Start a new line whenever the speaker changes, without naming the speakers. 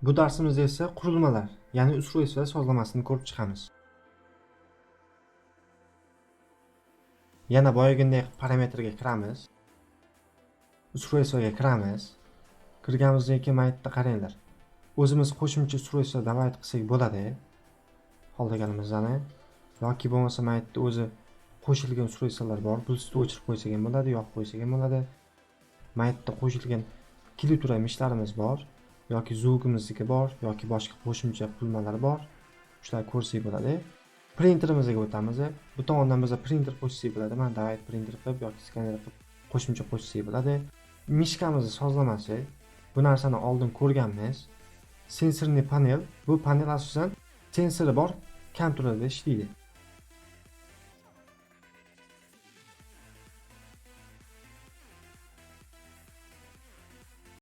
Bu darsimizda esa qurilmalar, ya'ni устройство sozlamasini ko'rib chiqamiz. Yana boyagindek parametrga kiramiz. Устройство ga kiramiz. Kirganimizdan keyin mana yerda qaranglar. O'zimiz qo'shimcha устройство добавить qilsak bo'ladi. Xohlaganimizni yoki bo'lmasa mana yerda o'zi qo'shilgan устройство lar bor. Bluetooth o'chirib qo'ysak ham bo'ladi, yoqib qo'ysak ham bo'ladi. Mana yerda qo'shilgan klaviatura мышь larimiz bor yoki звук imizniki bor yoki boshqa qo'shimcha qurilmalar bor. Shularni ko'rsak bo'ladi. Printerimizga o'tamiz. Bu tomondan biz printer qo'shsak bo'ladi. Mana давай printer qilib yoki skaner qilib qo'shimcha qo'shsak bo'ladi. Мышка mizni sozlamasi. Bu narsani oldin ko'rganmiz. Сенсорный панель. Bu panel asosan sensori bor kompyuterda ishlaydi.